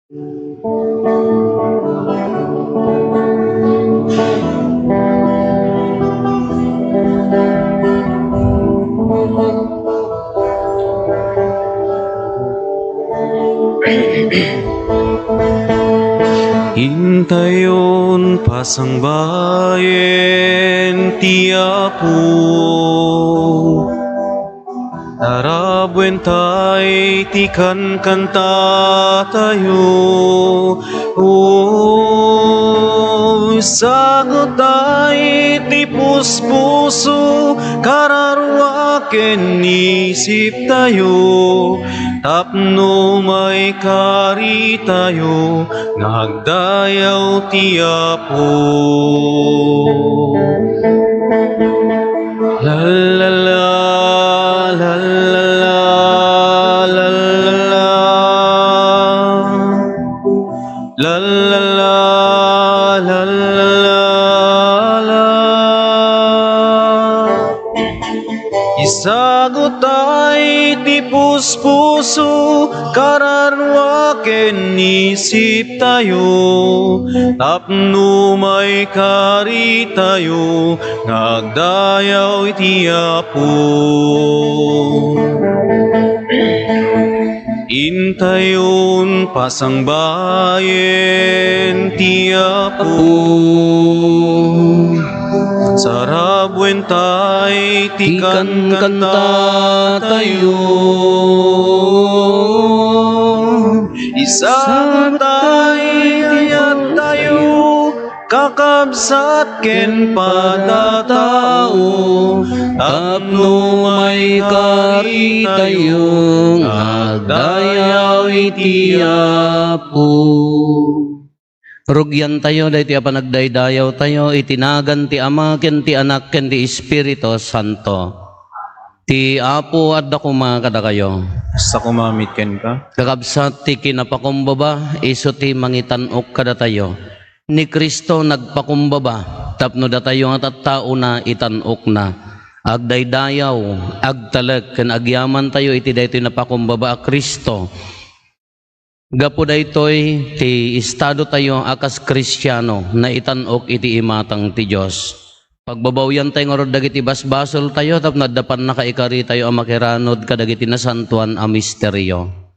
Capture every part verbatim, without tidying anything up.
Intayon pasangbayen ti Apo. Tarabuen tay ti kankantatayo. O, sagut tay ti puspuso, kararua ken isip tayo, tapno maikaritayo nga agdayaw ti Apo. La, la, la, la, la, la, la, la, la. La, la, la, la, la, la, la. Isagut tay ti puspuso, kararua ken isip tayo, tapno maikaritayo nga agdayaw iti Apo. Intayon pasangbayen ti Apo. Sarabuen tay ti kankantatayo. Isagut tay ti ayat tayo, kakabsat ken padatao, tapno maikaritayo nga agdayaw iti Apo. Rugiantayo daytoy a panagdaydayawtayo iti nagan ti Ama ken ti Anak ken ti Espiritu Santo. Ti Apo adda koma kadakayo. Kasta koma met kenka. Kakabsat, ti kinapakumbaba isu ti mangitan-ok kadatayo. Ni Cristo nagpakumbaba tapno datayo nga tattaona itan-okna. Agdaydayaw, agtalek, ken agyamantayo iti daytoy napakumbaba a Cristo. Gapu daytoy, ti estadotayo a kas Kristiano naitan-ok iti imatang ti Dios. Pagbabawiantayo ngarud dagiti basbasoltayo tapno adda pannakaikaritayo a makiranud kadagiti nasantoan a misterio.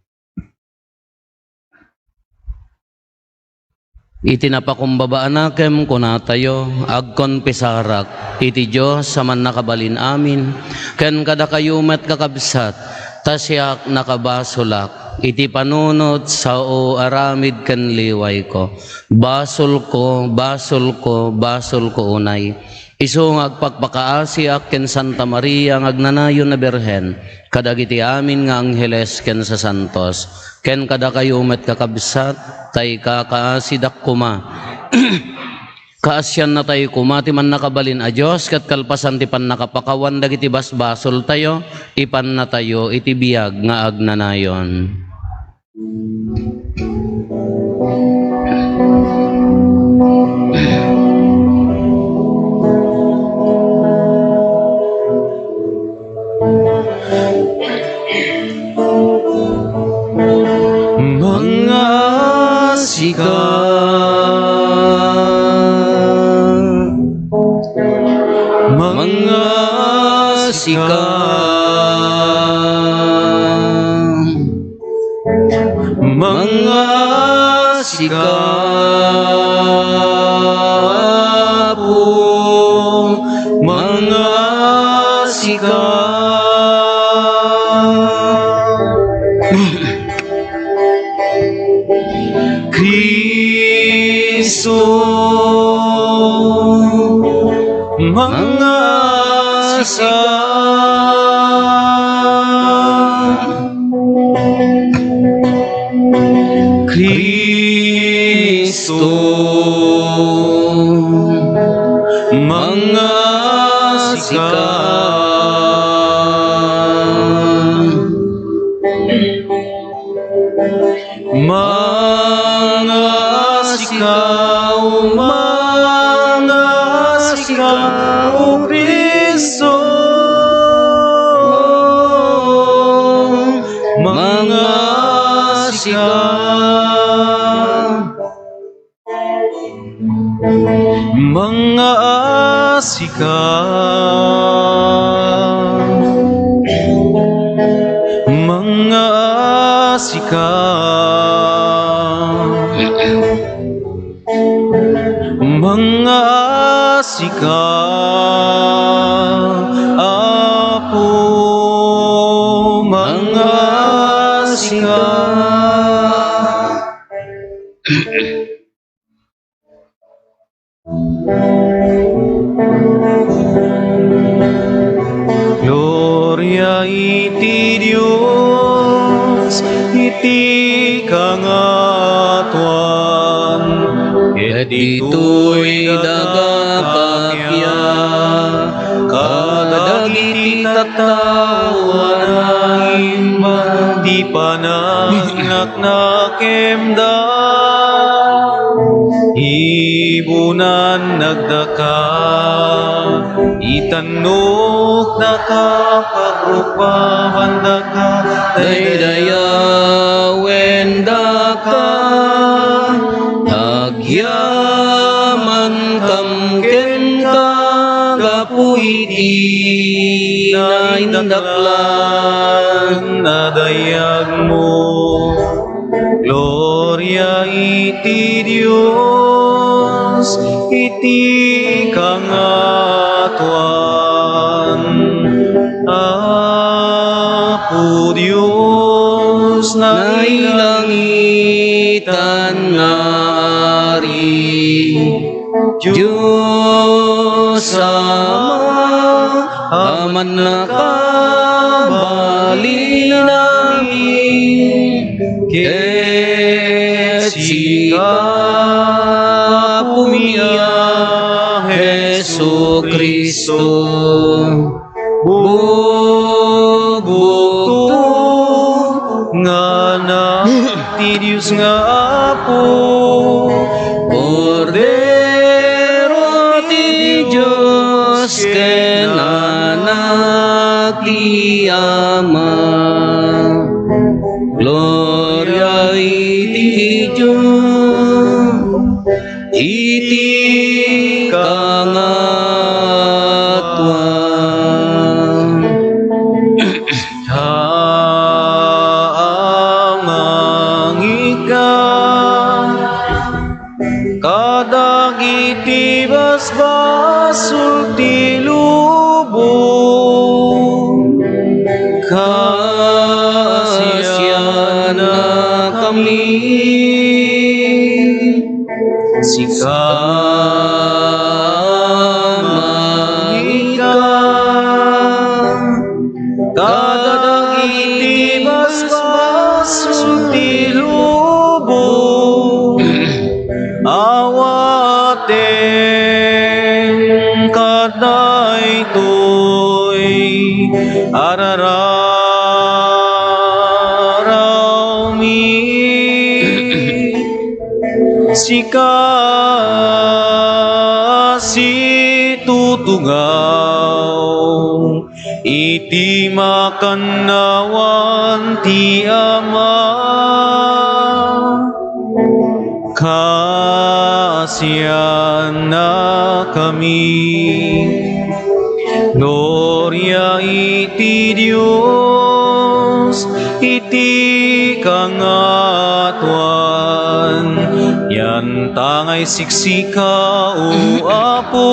Iti napakumbaba a nakem, kunatayo, agkonfesarak iti Dios a Mannakabalin-amin, ken kadakayo met, kakabsat, ta siak nakabasolak iti panunot sao aramid ken liwayko. Basolko, basolko, basolko unay. Isu nga agpakpakaasiak ken Santa Maria nga agnanayon a Birhen, kadagiti amin nga angheles ken sasantos, ken kadakayo met, kakabsat, ta ikakaasidak koma. Kaasiannatay koma ti Mannakabalin a Dios, ket kalpasan ti pannakapakawan dagiti basbasoltayo, ipannatayo iti biag nga agnanayon. Mangasika. Mangasika. Mangasika, Apo, mangasika. Cristo, mangasika. Cristo, mangasika. Mangasika, o mangasika, O Cristo, mangasika. Sika, mangngaasika, mangngaasika, Apo, mangngaasika. Gloria iti Dios iti kangatoan, ket ditoy daga kappia kadagiti tattao a naimbag ti pananaknakemda. Ibunannakdaka, itannukdaka, pagrukbabandaka, daydayawendaka. Agyamankam kenka gapu iti naindaklan a dayagmo. Gloria iti Dios iti kangatoan. Apo Dios, nailangitan nga Ari, Dios Ama a mannakabalin amin, ket sika, Apomi a Jesu-Cristo, bugbugto nga Anak ti Dios nga Apo, Kordero ti Dios ken Anak ti Ama. Gloria iti Dios iti kangatoan. Angangika kadagiti basbasol ti lubong. Kaasiannakami. Sika, Ama, ika, kadagiti basbasol ti lubong, awaten kadaytoy a rararawmi. Sika situtungaw iti makannawan ti Ama. Kaasiannakami. Gloria iti Dios iti kangatoan. Yantangay siksika, O Apo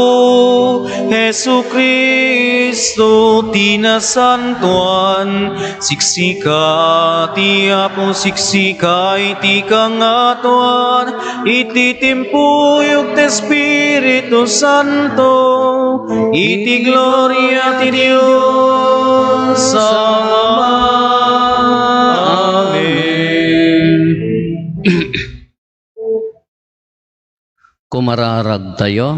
Jesu-Cristo, ti nasantoan. Siksika ti Apo, siksika iti kangatoan, iti timpuyog ti Espiritu Santo, iti gloria ti Dios Ama. Amen. Kumararagtayo.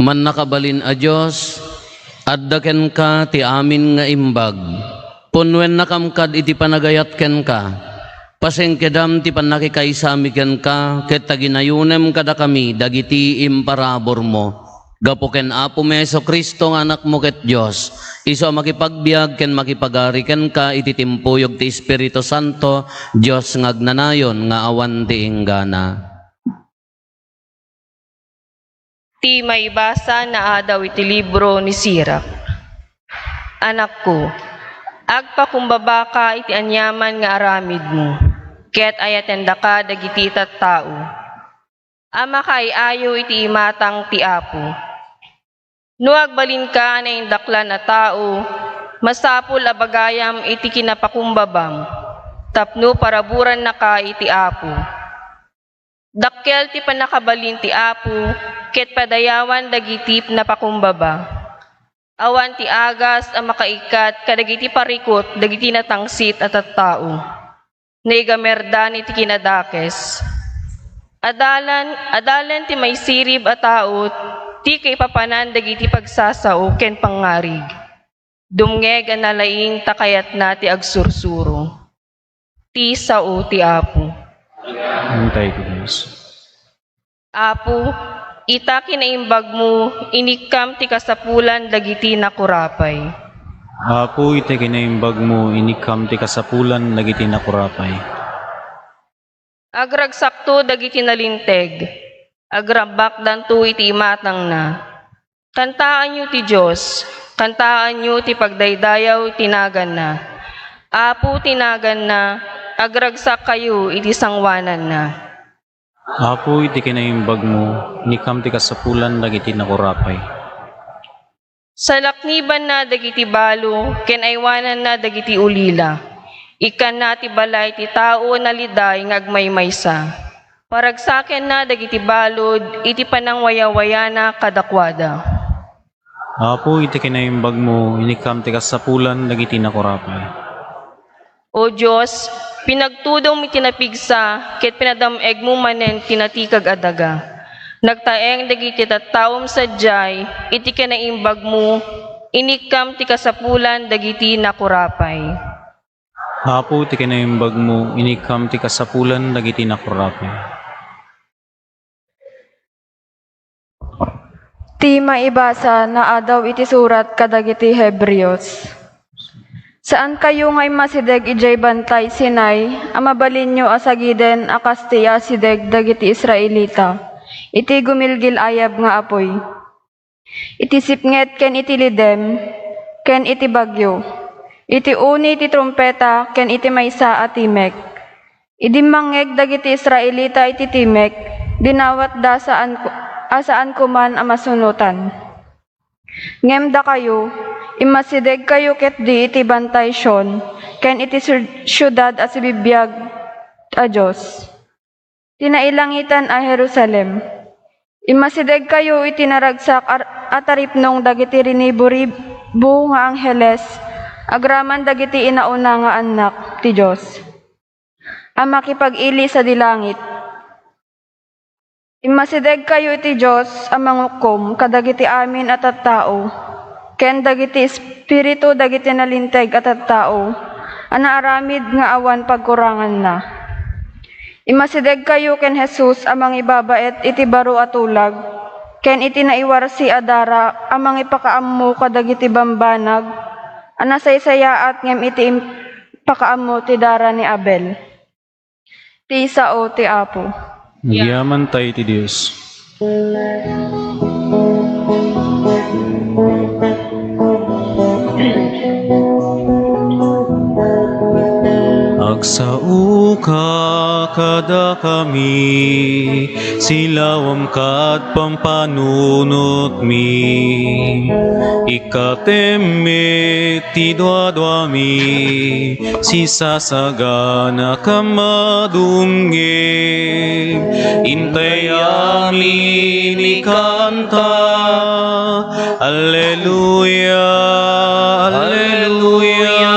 Mannakabalin a Dios, adda kenka ti amin nga imbag. Punnoennakam kad iti panagayat kenka. Pasengkedam ti pannakikaysami kenka, ket taginayonem kadakami dagiti imparaburmo. Gapu ken Apomi Jesu-Cristo nga Anakmo ket Dios, isu a makipagbiag ken makipagari kenka iti timpuyog ti Espiritu Santo, Dios nga agnanayon nga awan ti inggana. Ti maibasa naadaw iti libro ni Sirak. Anakko, agpakumbabaka iti aniaman nga aramidmo, ket ayatendaka dagiti tattao a makaay-ayo iti imatang ti Apo. No agbalinka a naindaklan a tao, masapul a bagayam iti kinapakumbabam, tapno paraburannaka iti Apo. Dakkel ti pannakabalin ti Apo, ket padayawan dagiti napakumbaba. Awan ti agas a makaikkat kadagiti parikut dagiti natangsit a tattao. Naigamerdan iti kinadakes. Adalan, adalan ti maisirib a tao ti kaipapanan dagiti pagsasao ken pangngarig. Dumngeg a nalaing ta kayatna ti agsursuro. Ti sao ti Apo. Antay ti Dios. Apo, ita kinaimbagmo, inikkam ti kasapulan dagiti nakurapay. Apo, ita kinaimbagmo, inikkam ti kasapulan dagiti nakurapay. Agragsakto dagiti nalinteg, agrambakdanto iti imatangna. Kantaanyo ti Dios, kantaanyo ti pagdaydayaw ti naganna. Apo ti naganna, agragsak kayo iti sangoananna. Apo, iti kinaimbagmo, inikkam ti kasapulan dagiti nakurapay. Salaknibanna dagiti balo ken aywananna dagiti ulila. Ikkanna ti balay ti tao a naliday nga agmaymaysa. Paragsakenna dagiti balud iti panangwayawayana kadakuada. Apo, iti kinaimbagmo, inikkam ti kasapulan dagiti nakurapay. O Dios, pinagtudom iti napigsa, ket pinadam-egmo manen ti natikag a daga. Nagtaeng dagiti tattaom sadiay iti kinaimbagmo, inikkam ti kasapulan dagiti nakurapay. Apo, ti kinaimbagmo, inikkam ti kasapulan dagiti nakurapay. Ti maibasa naadaw iti surat kadagiti Hebreos. Saankayo nga immasideg idiay bantay Sinai a mabalinyo a sagiden a kas ti asideg dagiti Israelita iti gumilgil-ayab nga apuy, iti sipnget ken iti lidem, ken iti bagyo, iti uni ti trumpeta ken iti maysa a timek. Idi mangngeg dagiti Israelita iti timek, dinawatda saan, a saan koman a masunotan. Ngem dakayo, immasidegkayo ketdi iti Bantay Sion ken iti siu-, siudad a sibibiag a Dios, ti nailangitan a Jerusalem. Immasidegkayo iti naragsak ar-, a taripnong dagiti riniburibo nga angheles agraman dagiti inauna nga annak ti Dios a makipag-ili sadi langit. Immasidegkayo iti Dios a mangukkom kadagiti amin a tattao ken dagiti espiritu dagiti nalinteg a tattao a naaramid nga awan pagkuranganna. Immasidegkayo ken Jesus a mangibabaet iti baro a tulag ken iti naiwarsi a dara a mangipakaammo kadagiti bambanag a nasaysayaat ngem iti im-, pakaammo ti dara ni Abel. Ti sao ti Apo. Agyamantay ti Dios. Agsaoka kadakami, silawam kad pampanunotmi. Ikkatem met ti duaduami, sisasagana ka madumngeg. Intay amin ikanta. Alleluia, alleluia.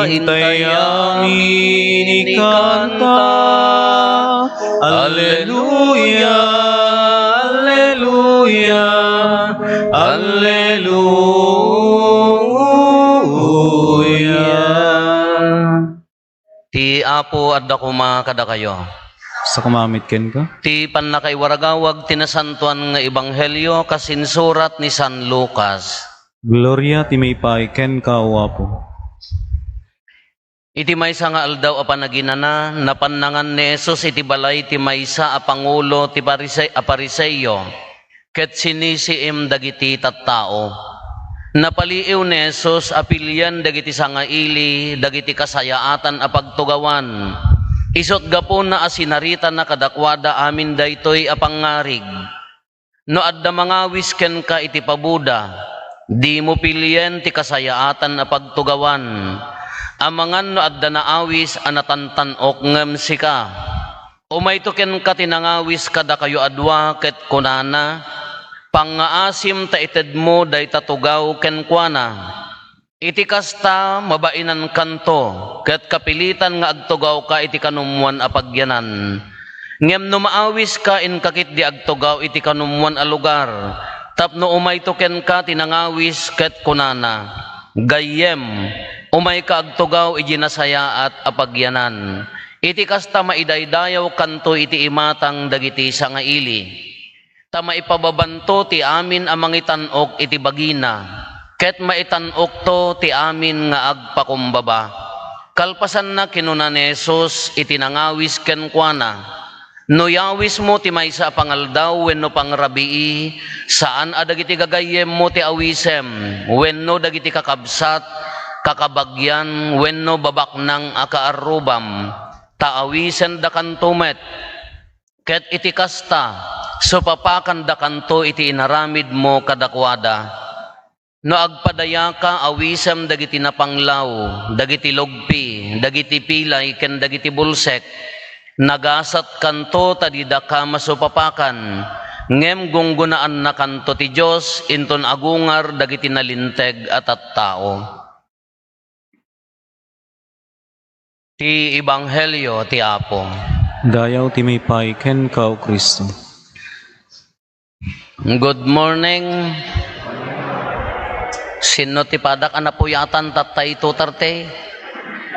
Intay amin ikanta. Alleluia, alleluia, alleluia. Ti Apo adda koma kadakayo. Sa kumamit kenka. Ti pannakaiwaragawag ti nasantoan nga ebanghelio kas insurat ni San Lucas. Gloria ti maipaay kenka, O Apo. Iti maysa nga aldaw a panaginana, napan nangan ni Jesus iti balay ti maysa a pangulo ti Parise-, a Fariseo. ket sinisiim dagiti tattao. Napaliiw ni Jesus a pilien dagiti sangaili dagiti kasayaatan a pagtugawan. Isut' gapuna a sinaritana kadakuada amin daytoy a pangngarig. No adda mangawis kenka iti paboda, dimo pilien ti kasayaatan a pagtugawan. Amangan no adda naawis a natantan-ok ngem sika. Umayto kenka ti nangawis kadakayo a dua ket kunana, "Pangngaasim ta itedmo dayta tugaw kenkuana." Iti kasta, mabainankanto, ket kapilitan nga agtugawka iti kanummoan a pagyanan. Ngem no maawiska, inka ketdi agtugaw iti kanummoan a lugar, tapno umayto kenka ti nangawis ket kunana, "Gayyem, umayka agtugaw iti nasayaat a pagyanan." Iti kasta, maidaydayawkanto iti imatang dagiti sangaili. Ta maipababanto ti amin a mangitan-ok iti bagina, ket maitan-okto ti amin nga agpakumbaba. Kalpasanna, kinuna ni Jesus iti nangawis kenkuana, "No yawismo ti maysa a pangaldaw wenno pangrabii, saan a dagiti gagayyemmo ti awisem wenno dagiti kakabsat, kakabagian wenno babaknang a kaarrubam, ta awisendakanto met." Ket iti kasta, supapakandakanto iti inaramidmo kadakuada. No agpadayaka, awisem dagiti napanglaw, dagiti lugpi, dagiti pilay, ken dagiti bulsek, nagasatkanto ta didaka masupapakan, ngem gunggonaannakanto ti Dios inton agungar dagiti nalinteg a tattao. Ti Ebanghelio ti Apo. Dayaw ti maipay kenka, O Cristo. Good morning. Sino ti padak a napuyatan tattay two thirty?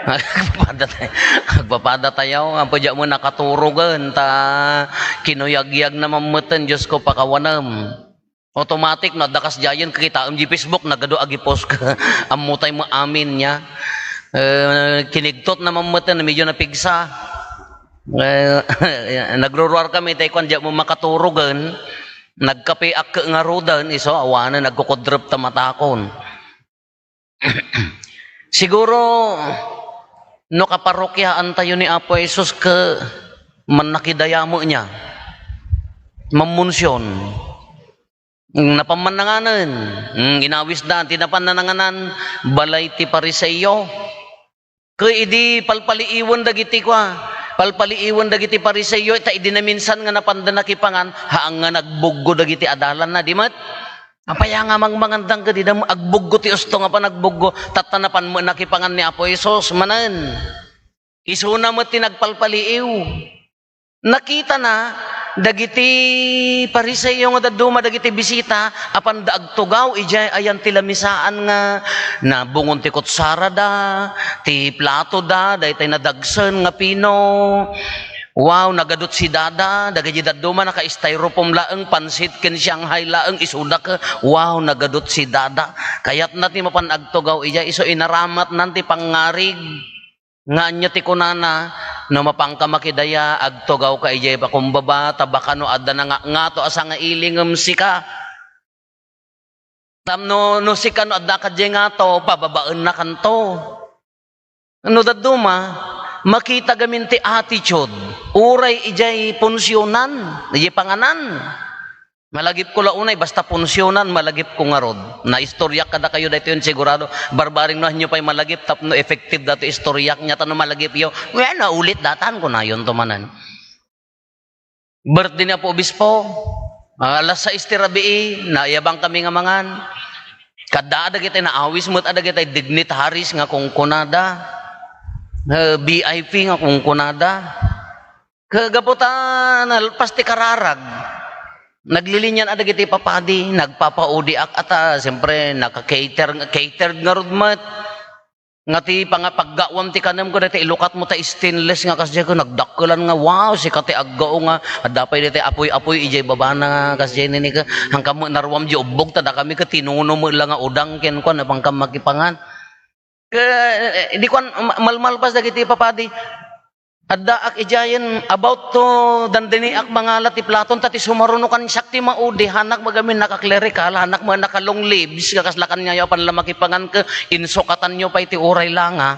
Agpapada tay-, agpapada tayo. Ampo diak mo nakaturogen, ta kinuyagyag na mammeten, Diyos ko, pakawanem. Automatic, no, adda kasdiayen, kakitaem di Facebook, nagadu agipost ka. Ammo tay mo amin niya. Eh, kinigtot na mammeten, medyo napigsa. Eh, nagruruar kami, tay kwan, diak mo makaturogen. Nagkape ak ngaruden, isu, awanen, nagkukudrep ta matakon. Siguro, no kaparokiaan tayo ni Apo Jesus ke mannakidayamo niya, mammunsion. Mm, napan mannanganen. Mm, inawisda. Ti napan nananganan, balay ti Pariseo. Ke idi palpaliiwen dagiti kua, palpaliiwen dagiti Pariseo, ta idi naminsan nga napanda nakipangan, haan nga nagbuggo dagiti adalanna, di met? Apay nga mangmangandang ket ida agbuggo ti usto nga panagbuggo, tatta napan met nakipangan ni Apo Jesus manen. Isuna met ti nagpalpaliiw. Nakitana dagiti Pariseo nga dadduma dagiti bisita, apanda agtugaw idiay ayan ti lamisaan nga nabungon ti kutsarada, ti platoda, daytay nadagsen nga pino. Wow, nagadut si Dada, dagiti dadduma naka-styrofoam laeng, pansit ken Shanghai laeng, isuda ke, wow, nagadut si Dada. Kayatna ti mapan agtugaw idiay, isu inaramatnan ti pangngarig. Nga ania ti kunana, "No mapanka makidaya, agtugawka idiay pakumbaba, ta baka no adda nangangato a sangaili ngem sika. Tapno, no sika no adda kadiay ngato, pababaennakanto." No dadduma, makita gamin ti attitude, uray idiay punsionan, idiay panganan. Malagipko la unay, basta punsionan, malagipko ngarud. Naistoriak kadakayo daytoy, sigurado. Barbareng no, hanyo pay malagip tapno effective daytoy istoriak, nia ta no malagipyo, "Wen, naulit datan," kunayonto manen. Birthday ni Apo Obispo, ah, alas sais ti rabii, naayabang kami nga mangan. Kada dagiti naawis met a dagiti dignitaries nga kunkunada, eh, V I P nga kunkunada. Kagapu ta nalpas ti kararag, naglilian a dagiti papadi, nagpapaudiak ata, siyempre, naka-cater, catered ngarud met. Nga ti panga-, paggaawam ti kanem ko, dayta ilukatmo ta stainless nga kasdiay ko, nagdakkelan nga, wow, sika ti aggao nga, adda pay dayta apoy-apoy idiay babana nga kasdiay nini ka, hangkam met naruam di ubbog, ta dakami ket tinuno met la nga udang ken kuan, napangkam makipangan. Ke-, eh, di kuan, ma-, malmalpas dagiti papadi. Addaak idiayen about to dandaniak mangala ti platon, ta ti sumaruno kaniak ti maudi, hanak met amin nakaklerikal, hanak met naka-long lives, nga kasla kaniayo a panlamakipangan ket insukatanyo pay ti uray la nga.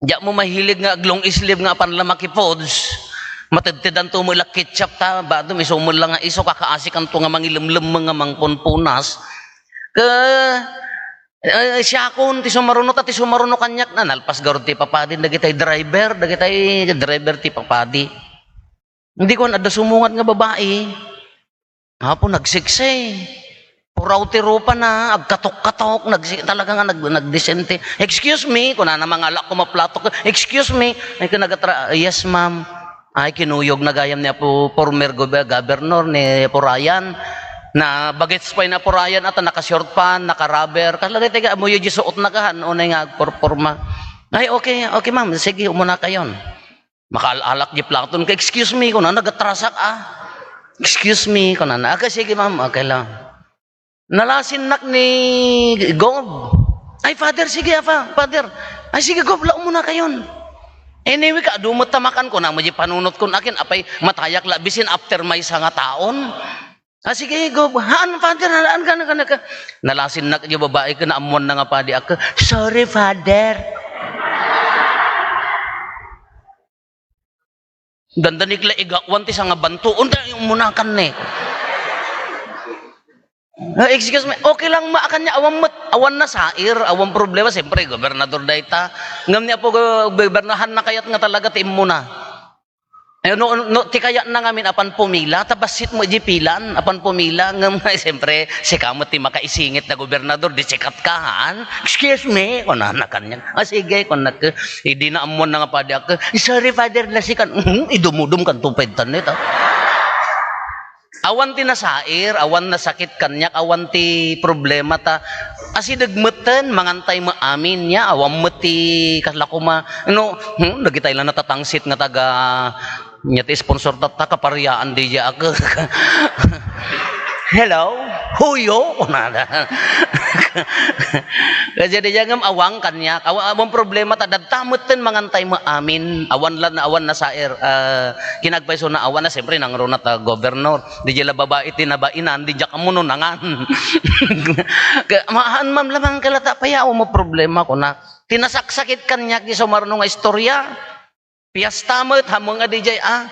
Diak met mahilig nga ag-long sleeve nga apan la makipods. Matedtedanto met la ketchup ta, badom isu met la nga isu, kakaasikanto nga mangilemlemmeng nga mangpunpunas. Ke, eh, siakon ti sumaruno, ta ti sumaruno kaniak na, nalpas garud ti papadi dagitay driver, dagitay driver ti papadi. Hindi ko adda sumungad nga babae. Apo, nagseksi. Puraw ti rupana, agkatok-katok, nagsi-, talaga nga nag-, nagdisente. "Excuse me," kunana, mangala ko maplatok. "Excuse me." Ay, kinagatra-, "Yes, ma'am." Ay, kinuyog na gayam ni Apo, former gob-, governor ni Apo Ryan. Na bagets pay ni Apo Ryan, ata naka-short pan, naka-rubber. Kasla daytoy nga, amoyo di suot na kahan, unay nga agporporma. "Ay, okay, okay, ma'am. Sige, umuna kayon." Makaal-alak di platon ka, "Excuse me," kunana, "nagatrasak, ah." "Excuse me," kunana. "Okay, sige, ma'am, okay lang." Nalasinnak ni Gob. "Ay, Father, sige, apa, Father. Ay, sige, Gob, la umuna kayon." Anyway, kaadu met ta makan, kunana met di panunot kun akin, apay, matayak la bisin after maysa nga taon. "Ah, sige, Gob." "Haan, Father, haan ka na, ka na, ka." Nalasinnak di babae ka, naammuan na nga padi, aka, "Sorry, Father." Dandanik la igawan ti sangabantuon, ta umunakan ni. "Ah, excuse me, okay lang ma, akan niya, awan met, awan na sair, awan problema, siyempre, gobernador dayta." Ngem ni Apo go-, gobernahan na kayat nga talaga ti immuna. Eh, no, no, ti kayat na ngamin apan pumila, ta bassit mo di pilan, apan pumila, ngem, siyempre, sika met ti makaisingit na gobernador, di sikat ka, haan? "Excuse me," kunana kaniak. "Ah, sige," kunak, idi naammuan na nga padi, "Sorry, Father, la sikan." Mhm, idumudom kan tuped tan neta. Awan ti nasair, awan nasakit kaniak, awan ti problema ta asideg metten, mangantay met amin, nia, awan met ti kasla koma, no, hmm, dagitay la natatangsit nga taga, nia ti sponsor ta, ta kapariaan di diak. "Hello? Huyo?" kunada. Kasi di diak ngem awan kaniak, awan, awan problema ta dadta metten mangantay met amin, awan la, awan nasair, ah, kinagpayso na awan na, siyempre, nangruna ta gobernador. Di diay la babae ti nabainan, di diak ammo no nangan. Ka-, "Maan, ma'am, lamang ka lata, payaw mo problema," kunak. Ti nasaksakit kaniak, di sumaruno nga istorya. Piesta met, hammong a di diay, ah.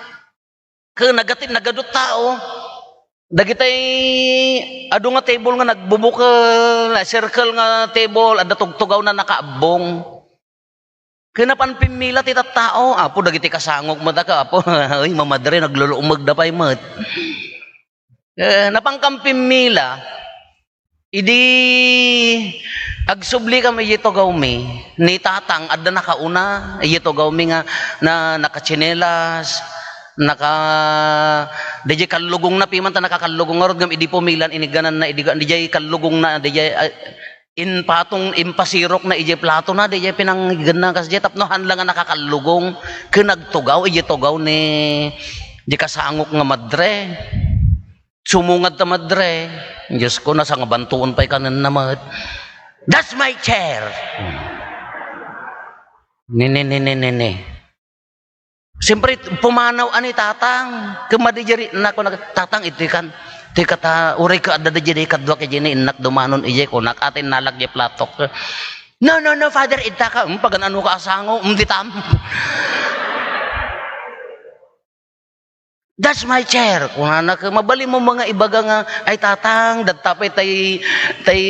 Ke nagati-, nagadut tao. Dagitay adu nga table nga nagbubukel, circle nga table, adda tugtugaw na nakaabbong. Ken napan pimmila ti tattao, Apo, dagiti kasangok met a ka, Apo. Ay, mamadre, nagluluomegda pay met. Eh, napan kan pimmila, idi agsubli kami iti tugawmi, ni Tatang, adda nakauna, iti tugawmi nga na, nakatsinelas, naka, diay kallugongna, piman ta nakakallugong ngarud, ngem idi pumilan, inigananna, idi, diay kallugongna, diay, ah, Impatong, impasirokna idiay platona, diay pinanggenna kasdiay, tapno haan la nga nakakallugong, ken nagtugaw, idiay tugaw ni, di kasangok nga madre. Sumungad ta madre. Diyos ko, nasangabantuon pay kanenna met. "That's my chair." Ni, ni, ni, ni, ni, ni. Siyempre, pumanaw a ni Tatang. Ken madi diay ri-, nako, nag-, "Tatang, itoy kan, itoy kata, uray ka adda diay kadua ket diay innak dumanon idiay," kunak, ati innalak diay platok. "No, no, no, Father, idta ka." "Hmm, pagan-ano ka a sango?" "Hmm, ditam." "That's my chair," kunana, ket mabalin mo nga ibaga nga, "Ay, Tatang, dadta pay tay, tay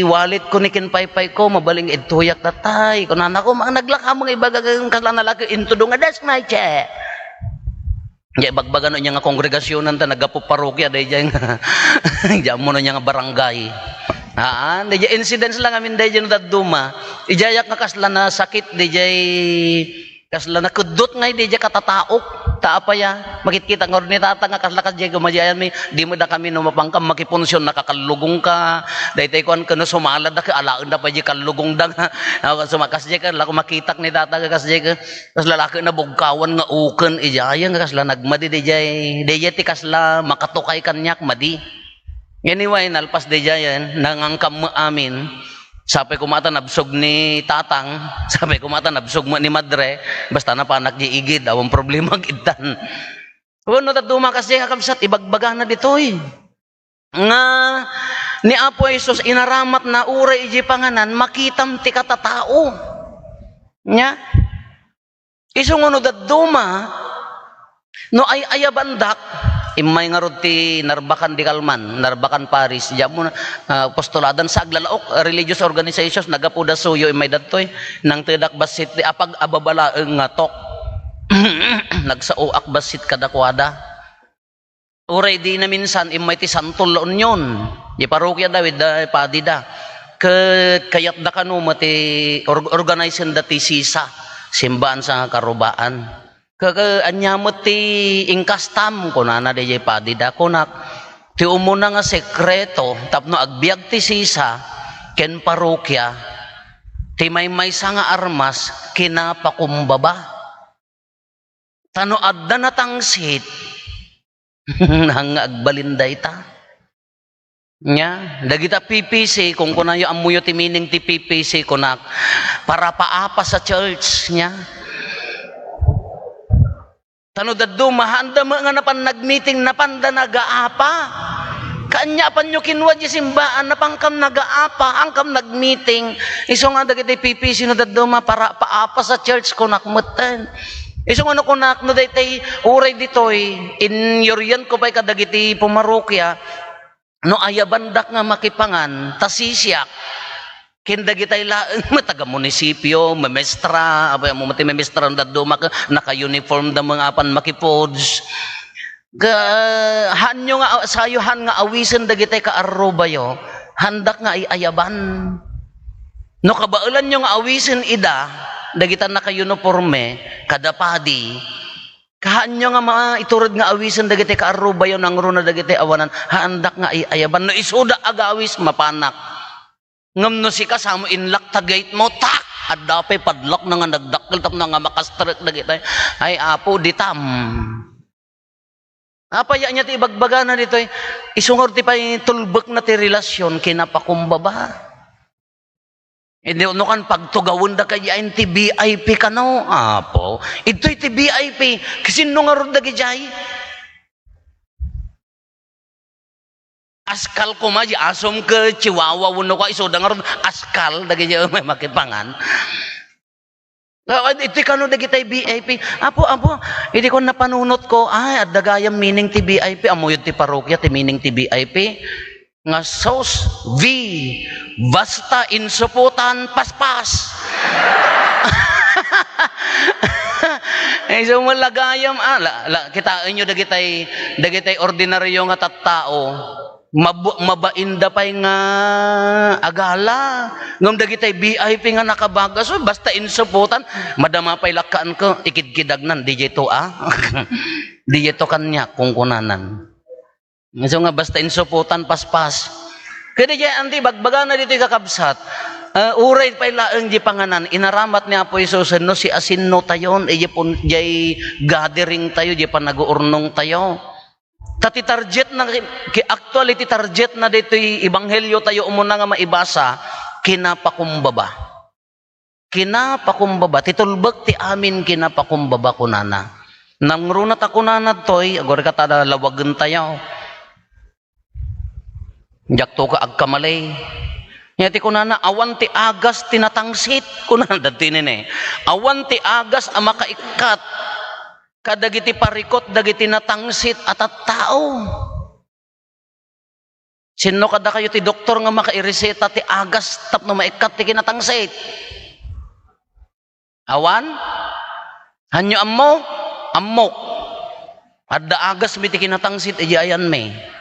wallet ko ni ken paypay ko, mabalin nga idtoyak datay," kunana ko, ma-, naglaka mo nga ibaga nga kasla nalaki intudong nga, "That's my chair." Diay bagbagano niya nga kongregasionan ta naggapu parokya, daydiay nga, diay ammo no niya nga barangay. Haan, daydiay incidents lang amin daydiay no dadduma. Idiayak nga kasla nasakit, daydiay Kasla nakeddut ngay diay katataok. Ta apay a, makitkita ngarud ni Tata nga kasla kasdiay gumadiayanmi, di met dakami no mapanka makipunsion, nakakallugongka. Daytoy kuan ken no sumalad da ket alaenda pay diay kallugongda nga. Aw, suma-, kasdiay ket la ko makitak ni Tata nga kasdiay ket kasla la ket nabugkawan nga uken idiay nga kasla nagmadi diay, diay ti kasla makatukay kaniak madi. Anyway, nalpas diay, nangankammo amin. Sapay koma ta nabsog ni tatang, sapay koma ta nabsog met ni madre, basta napanak diay igid, awan problema, agidtan. Wenno dadduma kasdiay, kakabsat, ibagbagana ditoy nga ni Apo Jesus, inaramatna uray idiay panganan, makitam ti katatao. Nya? Isu nga no dadduma, no ay-ayabandak, immay ngarud ti Narbacan de Calman, Narbacan Parish, diay ammo, ah, apostoladan sa aglalaok, religious organizations, naggapuda suyo, immay dadtoy, nangtedak bassit ti apag-ababa laeng nga tok. Nagsaoak bassit kadakuada. Uray di naminsan, immay ti Santo La Union. Di parokia da, with the padi da. Ket kayatda kano met ti or-, organizenda ti sisa, simbaan sa karubaan. Ke-, ke-, ania met ti inkastam, kunana diay padi da. Kunak, ti umuna nga sekreto tapno agbiag ti sisa ken parokia, ti maymaysa nga armas, kinapakumbaba. Ta no adda natangsit, nang nga agbalin dayta. Nya, dagita P P C, kunkunayo, ammoyo ti meaning ti P P C, kunak, para paapas a church, nya. Ta no dadduma, haanda met nga napan nagmeeting, napanda nagaapa. Kaanya, apanyo kinua diay simbaan, napankam nagaapa, hankam nagmeeting. Isu nga dagiti P P C no dadduma, para paapas a church, kunak metten. Isu nga no kunak, no daytay, uray ditoy, inyurianko pay kadagiti pumarokia, no ayabandak nga makipangan, ta sisiak, ken dagitay laeng met taga-munisipio, memestra, apay, ammo met ti memestra no dadduma, naka-uniform da met nga apan makipuds. Ka, haanyo nga, sayo han nga awisen dagitay kaarrubayo, handak nga ay-ayaban. No kabaelanyo nga awisen ida, dagita naka-uniforme, kada padi, kahaanyo nga maitured nga awisen dagiti kaarrubayo, nangruna dagiti awanan, haandak nga ay-ayaban. No isuda agawis, mapanak. Ngem no sika, samo inlock ta gate mo, tak! Adda pay padlock na nga nagdakkel tapno nga makastrek dagiti. Ay, Apo, ditam. Apay ania ti ibagbagana ditoy? Isu ngarud ti pay tulbekna ti relasyon, kinapakumbaba. Idi no kan pagtugawenda kadi ayan ti V I P kano, Apo. Idtoy ti V I P, sinno ngarud dagidiay? Askal koma, di asum ket chihuahua wenno kua, isuda ngarud, askal, dagiti makipangan. Ah, iti kano dagitay V I P, "Apo, apo, idi ko napanunot ko, ay, adda gayam meaning ti V I P, ammoyo ti parokia ti meaning ti V I P." Nga sos, V, basta insuputan, paspas. Ay, so, malagayam, ah, la, la, kitaenyo dagitay, dagitay ordinaryo nga tattao. Mab-, mabainda pay nga agala. Ngem dagitay V I P nga nakabagas, oh, basta insuputan, madama pay lakkaan ko, ikidkidagnan, "Diay to, ah." "Diay to kaniak," kunkunanan. Isu nga basta insuputan, paspas. Kadi diay, anti, bagbagana ditoy kakabsat, ah, uray pay laeng di panganan, inaramat ni Apo Jesus, no, siasinotayon, eh, diay pun-, diay gathering tayo, diay panaguurnong tayo. Ta ti target na, ki-, actually, ti target na ditoy ebanghelyo tayo umuna nga maibasa, kinapakumbaba. Kinapakumbaba. Ti tulbek ti amin, kinapakumbaba, kunana. Nangruna ta kunana ditoy, agurika ta lawagen tayo. Diak to ka agkamali. Nya ti kunana, "Awan ti agas ti natangsit," kunana dagiti nini. Awan ti agas a makaikkat kadagiti parikut dagiti natangsit a tattao. Sinno kadakayo ti doktor nga makaireseta ti agas tapno maikkat ti kinatangsit? Awan? Hanyo ammo? Ammok. Adda agasmi ti kinatangsit idiay ayanmi.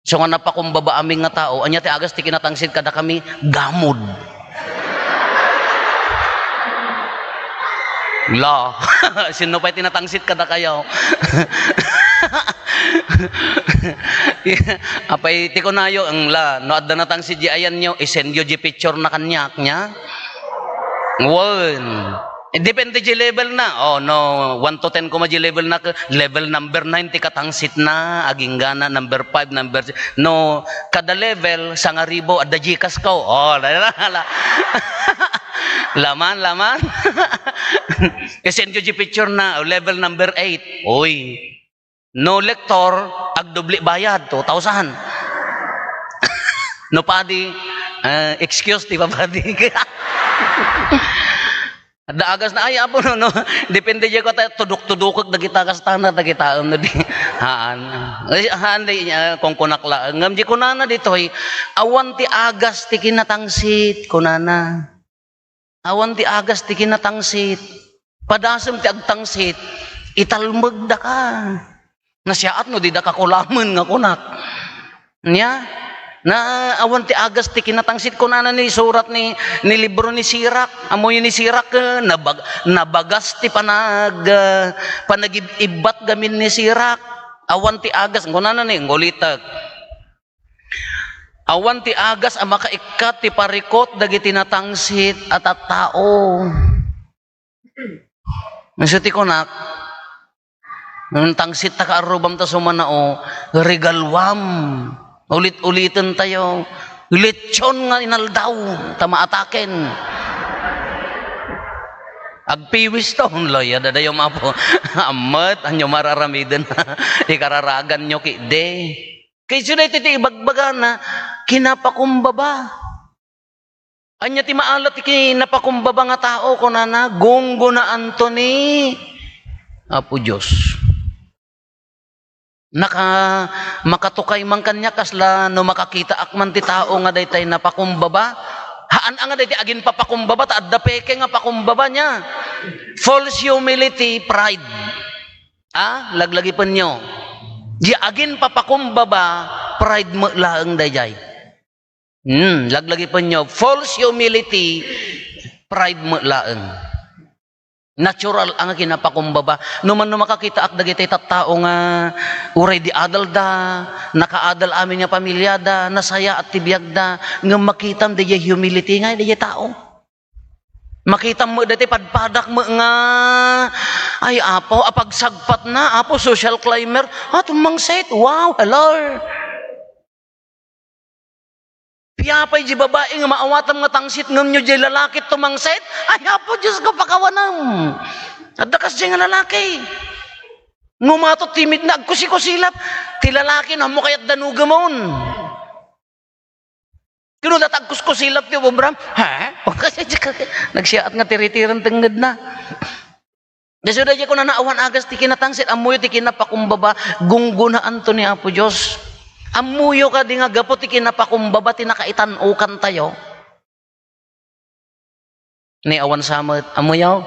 So nga napakumbaba amin nga tao, ania ti agas ti kinatangsit kadakami? Gamod. La. Sinno pay ti natangsit kadakayo? Apay ti kunayo, ang la, no adda natangsit di ayanyo, isendyo di picture na kaniak, nya? Wen. Depende di level na. Oh, no, one to ten koma di level na, level number nine ti katangsitna, aginggana number five, number six. No, kada level, sangaribu, adda Gcash ko. Oh, la, la, la. Laman, laman. Isend yu di picture na, level number eight. Uy. No lector, agdubli bayad, two thousand. No padi, eh, excuse ti papadi. Adda agas na, "Ay, Apo, no, no." Depende di ko ta, tudok-tudokek dagita kastana, dagita, no, di. Haan. Ay, haan, di, eh, kungkunak la. Ngem di kunana ditoy, "Awan ti agas ti kinatangsit," kunana. Awan ti agas ti kinatangsit. Padasem ti agtangsit, italmegdaka. Nasiaat no dida kakulamen nga kunak. Nia? Na awan ti agas ti kinatangsit, kunana ni surat ni, ni libro ni Sirak. Ammoyo ni Sirak, eh, nabag-, nabagas ti panag-, eh, panagib-ibbat gamin ni Sirak. Awan ti agas, kunana ni, ngulitek. Awan ti agas a makaikkat ti parikut dagiti natangsit a tattao. Isu ti kunak, no tangsit ta kaarrubam ta sumanao, regaluam. Ulit-uliten tayo. Lechon nga inaldaw, ta maataken. Agpiwis to, loya, dadayo mapo. Ammet, anyo mararamiden. Ikararagan nyo ki, de. Kayso daytoy ti ibagbagana, kinapakumbaba. Ania ti maala ti kinapakumbaba nga tao, kunana, gunggonaanto ni Apo Dios. Naka-, makatukay man kaniak, kasla no makakitaak man ti tao nga daytay napakumbaba. Haan a nga daytay aginpapakumbaba, ta adda peke nga pakumbaba nia. False humility, pride. Ah, laglagipenyo. Di aginpapakumbaba, pride met laeng dayjay. Hmm, laglagipenyo. False humility, pride met laeng. Natural a nga kinapakumbaba. No man no makakitaak dagiti tattao nga uray di adalda, nakaadal amin nga pamilyada, nasayaat ti biagda, ngem makitam dayjay humility nga dayjay tao. Makitam met daytoy padpadak met nga, "Ay, Apo, a pagsagpatna, Apo, social climber, a, tumangsit, wow, hello." Piapay di babai nga maawatam nga tangsit ngem no di lalaki tumangsit, "Ay, Apo Dios ko, pakawanem." Adda kasdi nga lalaki. Ngumato timidna, agkusikusilap. Ti lalaki, no, ammo kayat danugemon. Kuno data agkuskusilap ti ubobram. Ha? Nagsiaat nga tiritiran tengngedna. Isu dayjay kunana, awan agas ti kinatangsit, ammoyo ti kinapakumbaba, gunggonaanto ni Apo Dios. Ammoyo kadi nga gapu ti kinapakumbaba ti nakaitan-okantayo. Ni awan sa met, ammoyo?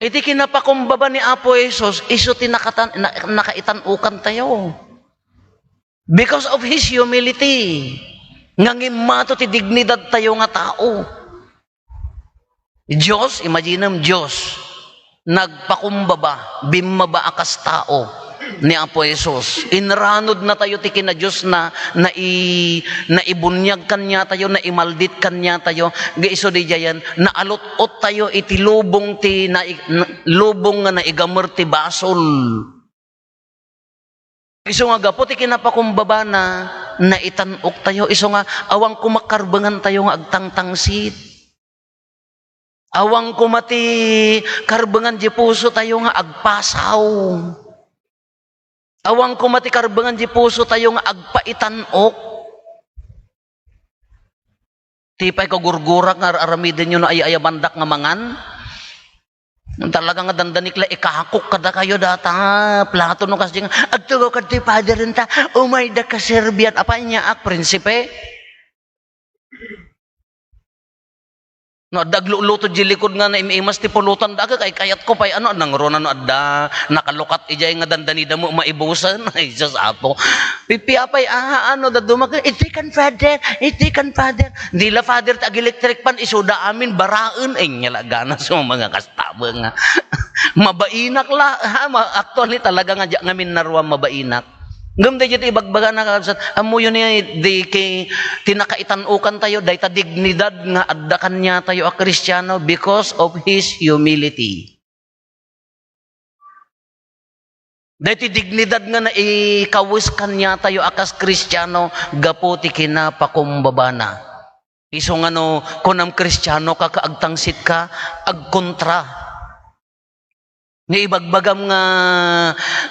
Iti kinapakumbaba ni Apo Jesus, isu ti nakatan-, na-, nakaitan-okantayo. Because of his humility, nga ngimmato ti dignidad tayo nga tao. Dios, imaginem, Dios, nagpakumbaba, bimmaba a kas tao ni Apo Jesus. Inranod na tayo ti kinaDiosna, nai-, naibuniag kaniatayo, naimaldit kaniatayo, nga isu daydiayen, naalot-ot tayo iti lubong ti nai-, na-, lubong nga naigamer ti basol. Isu nga gapu ti kinapakumbabana, naitan-ok tayo. Isu nga awan koma karbengan tayo nga agtangtangsit. Awan koma ti karbengan di puso tayo nga agpasaw. Awan koma ti karbengan di puso tayo nga agpaitan-ok. Ti pay ko gurgurak nga ar-, aramidenyo no ay-ayabandak nga mangan. Talaga nga dandanik la ikakok kadakayo data, plato no kasdi nga, "Agtugaw kadtoy Father enta, umay da kaserbian." Apay niya ak, prinsipe? No, adda agluluto di likod nga naim-imas ti pulutan, daga kay kayat ko pay, ano, nangruna no adda nakalukat ijay nga dandanida mo maibusan. Ay, Diyos, Apo. Pipiapay, ah, ano, daduma ka, "Iti kan Father, iti kan Father." Di la Father, ti ag-electric fan, isuda amin, baraen. Ay, nga la, ganas mo, mga kastabeng, ha. Mabainak la, ha, ma-, actually, talaga nga, diak ngamin naruam mabainak. Ngem daydiay ti ibagbagana, kakabsat, ammoyo ni di ki-, ti nakaitan-okan tayo, dayta dignidad nga adda kaniatayo a Kristiano because of his humility. Daytoy dignidad nga naikawes kaniatayo a kas Kristiano gapu ti kinapakumbabana. Isu nga no kunam Kristiano ka, ka agtangsit ka, agkontra. Nga ibagbagam nga,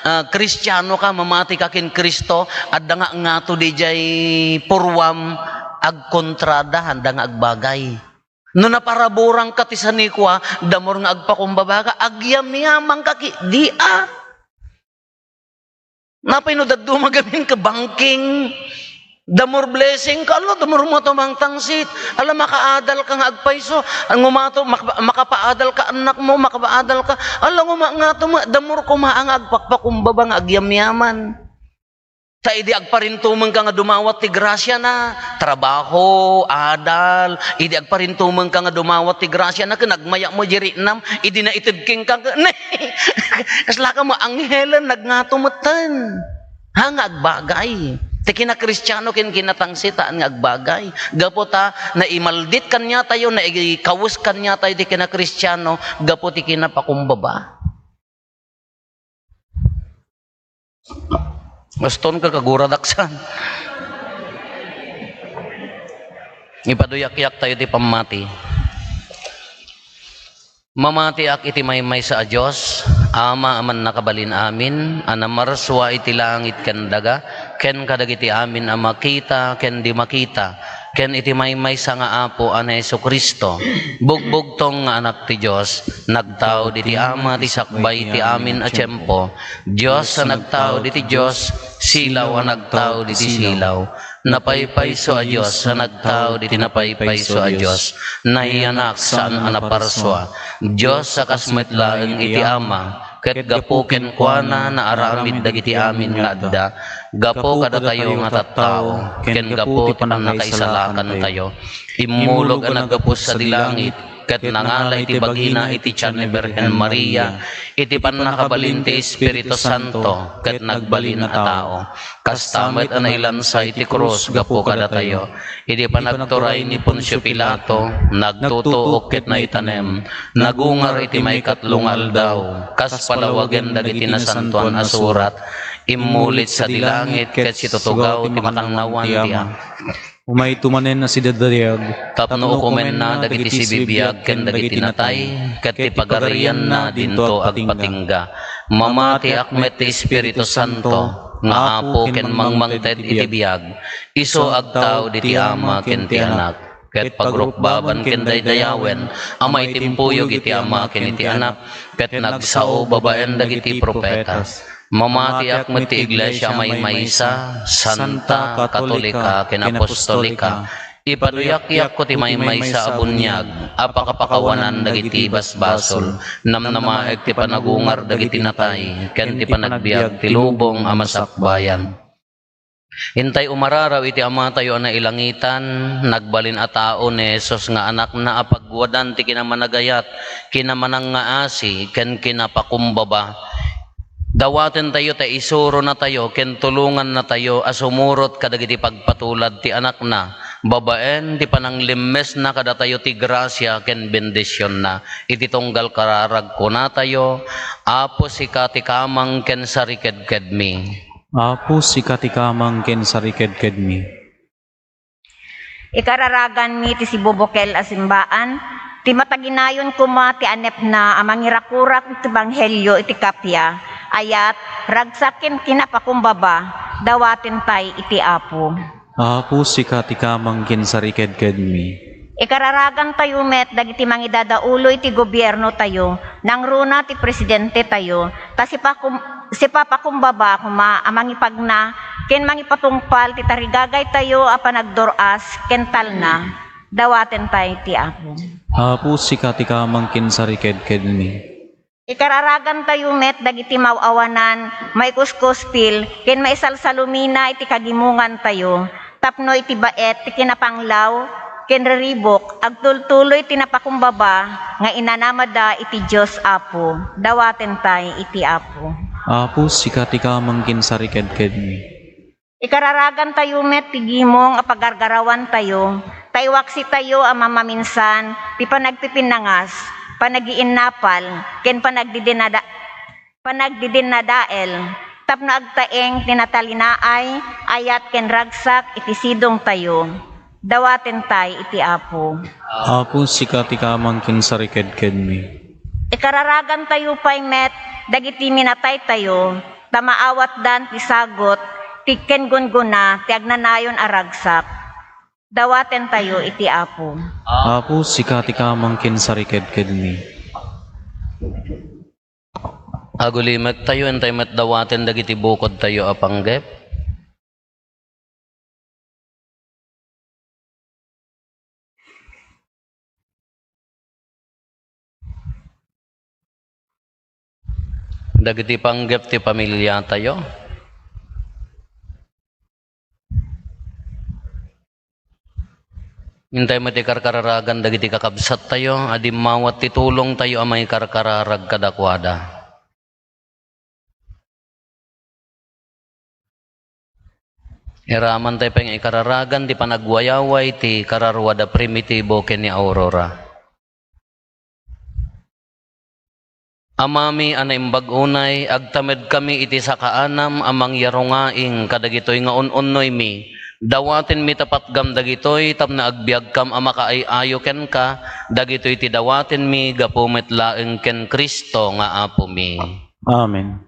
ah, Kristiano ka, mamati ka ken Cristo, adda nga ngato didiay purwam, agkontrada, adda nga agbagay. No naparaburang ka ti sanikua, damor nga agpakumbaba ka, agyamyaman ka ki-, di a. Napay no dadduma gamin ka banking, damor blessing ka, ala, damor mo tumangtangsit, ala, makaadal ka nga agpayso, ang umato, mak-, makapaadal ka anak mo, makapaadal ka, ala, nguma-, nga tuma-, damor kuma nga agpakpakumbaba nga agyamyaman. Ta idi agparintumeng ka nga dumawat ti grasya na, trabaho, adal, idi agparintumeng ka nga dumawat ti grasya na, ken agmaya mo di riknam, idi naited kenka, ne, kasla ka mo anghelen, nagngato metten. Ha, nga agbagay. Ti kinakristiano ken kinatangsit, haan nga agbagay. Gapu ta naimaldit kaniatayo, naikawes kaniatayo ti kinakristiano, gapu ti kinapakumbaba. Baston ka, kaguradaksan. Ipaduyakyak tayo ti pammati. Mamatiak iti maymaysa a Dios, Ama a mannakabalin amin, a namarsua iti langit ken daga, ken kadagiti amin a makita ken di makita, ken iti maymaysa nga Apo a ni Jesu-Cristo, bugbugtong nga Anak ti Dios, nagtao diti Ama ti sakbay ti amin a tiempo, Dios a nagtao diti Dios, silaw a nagtao diti silaw, napaypayso a Dios a nagtao diti napaypayso a Dios, nayanak saan a naparsua, Dios a kas met laeng iti Ama, ket gapu kenkuana naaramid dagiti amin nga adda, gapu kadatayo nga tattao, ken gapu ti pannakaisalakantayo. Immulog a naggapu sadi langit, ket nangala iti bagina iti tian ni Birhen Maria, iti pannakabalin ti Espiritu Santo, ket nagbalin a tao. Kasta met a nailansa iti krus gapu kadatayo. Iti panagturay ni Poncio Pilato, nagtutuok ket naitanem, nagungar iti maikatlo nga aldaw, kas palawagen dagiti nasantoan a surat, immulit sadi langit ket situtugaw ti makannawan ti Ama. Umayto manen a sidadayag, tapno ukomenna dagiti sibibiag ken dagiti natay, ket ti pagarianna dinto agpatingga. Mamatiak met ti Espiritu Santo, nga Apo ken mangmangted iti biag, isu agtao diti Ama ken ti Anak, ket pagrukbaban ken daydayawen a maitimpuyog iti Ama ken iti Anak, ket nagsao babaen dagiti profetas. Mamatiak met ti Iglesia a maymaysa, santa, katolika, ken apostolika. Ipaduyakyak ti maymaysa a buniag a pakapakawanan dagiti basbasol, namnamaek ti panagungar dagiti natay, ken ti panagbiag ti lubong a masakbayan. Intay umararaw iti Amatayo a nailangitan, nagbalin a tao ni Jesus nga Anakna a pagwadan ti kinamanagayat, kinamanangngaasi, ken kinapakumbaba. Dawatentayo ta isuronatayo ken tulongannatayo a sumurot kadagiti pagpatulad ti Anakna, babaen ti pananglimmesna kadatayo ti grasia ken bendisionna. Iti tunggal kararag kunatayo, Apo, sika ti kamang ken sarikedkedmi. Apo, sika ti kamang ken sarikedkedmi. Ikararaganmi ti sibubukel a simbaan, ti mataginayon koma ti anepna a mangirakurak ti ebanghelio iti kappia, ayat, ragsak ken kinapakumbaba, dawatentay iti Apo. Apo, sika ti kamang ken sarikedkedmi. Ikararagantayo met dagiti mangidadaulo iti gobiernotayo, nangruna ti presidentetayo, ta sipakum-, sipapakumbaba koma a mangipagna ken mangipatungpal ti tarigagaytayo a panagdur-as ken talna. Dawatentay ti Apo. Apo, sika ti kamang ken sarikedkedmi. Ikararagantayo met dagiti maaw-awanan, maikuskuspil, ken maisalsalumina iti kagimongantayo, tapno iti baet ti kinapanglaw ken riribuk, agtultuloy ti napakumbaba nga inanamada iti Dios Apo. Dawatentay iti Apo. Apo, sika ti kamang ken sarikedkedmi. Ikararagantayo met ti gimong a pagargarawantayo, ta iwaksitayo a mamaminsan ti panagpipinnangas, panagiinnapal, ken panagdidinada-, panagdidinnadael, tapno agtaeng ti natalinaay, ayat ken ragsak iti sidongtayo. Dawatentay iti Apo. Apo, sika ti kamang ken sarikedkedmi. Ikararagantayo pay met dagiti minataytayo, ta maawatdan ti sagut ti ken gunggona ti agnanayon a ragsak. Dawatentayo iti Apo. Apo, sika ti kamang ken sarikedkedmi. Agulimektayo, intay met dawaten dagiti bukodtayo a panggep. Dagiti panggep ti pamiliatayo. Intay met ti karkararagan dagiti kakabsattayo a dimmawat ti tulongtayo a maikarkararag kadakuada. Iramantayo pay nga ikararagan ti panagwayaway ti kararua da Primitibo ken ni Aurora. Amami a naimbag unay, agtamedkami iti sakaanam a mangyarungaing kadagitoy nga un-unnoymi. Dawatenmi ta patgam dagitoy tapno agbiagkam a makaay-ayo kenka. Dagitoy ti dawatenmi gapu met laeng ken Cristo nga Apomi. Amen.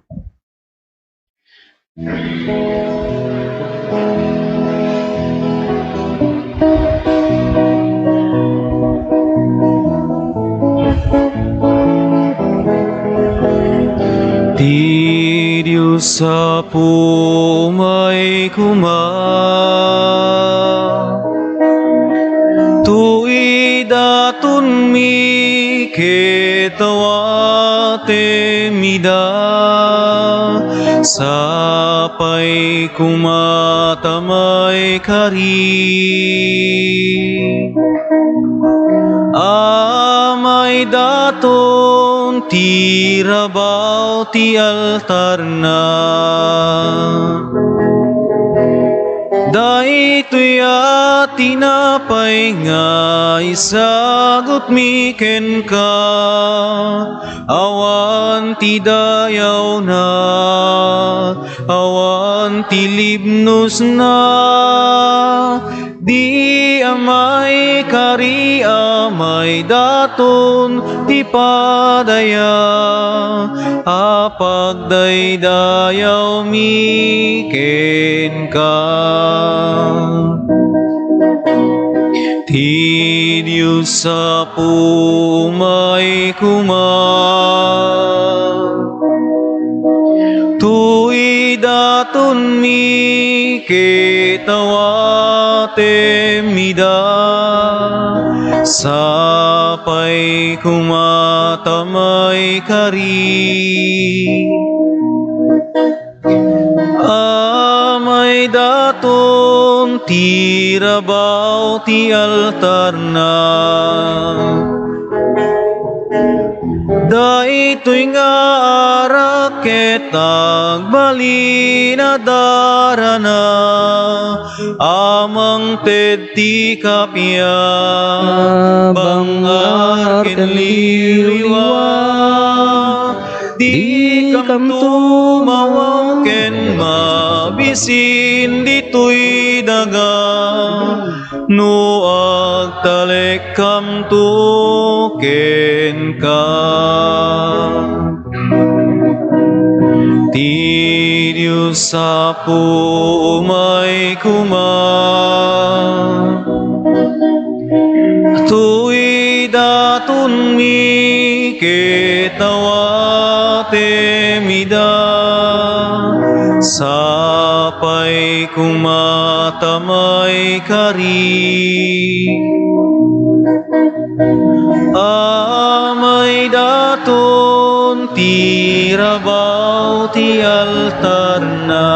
Ti Dios Apo umay koma. Tuidatonmi ket awatemmi da, sapay koma ta maikari. Amay daton ti rabaw ti altarna. Daytoy a tinapay nga isagutmi kenka, awan ti dayawna, awan ti libnosna, di a maikari amay daton ti padaya a pagdaydayawmi kenka. Ti Dios Apo umay koma. Tuidatonmi ket awatemmi da, sapay koma ta maikari. Amay daton ti rabaw ti altarna. Daytoy nga arak ket agbalin a darana a mangted ti kappia, bangar ken liwliwa. Dikamto mawang ken mabisin ditoy daga no agtalekkamto kenka. Ti Dios Apo umay koma. Tuidatonmi ket awatemmi da, sapay koma ta maikari. Amay daton ti rabaw ti altarna.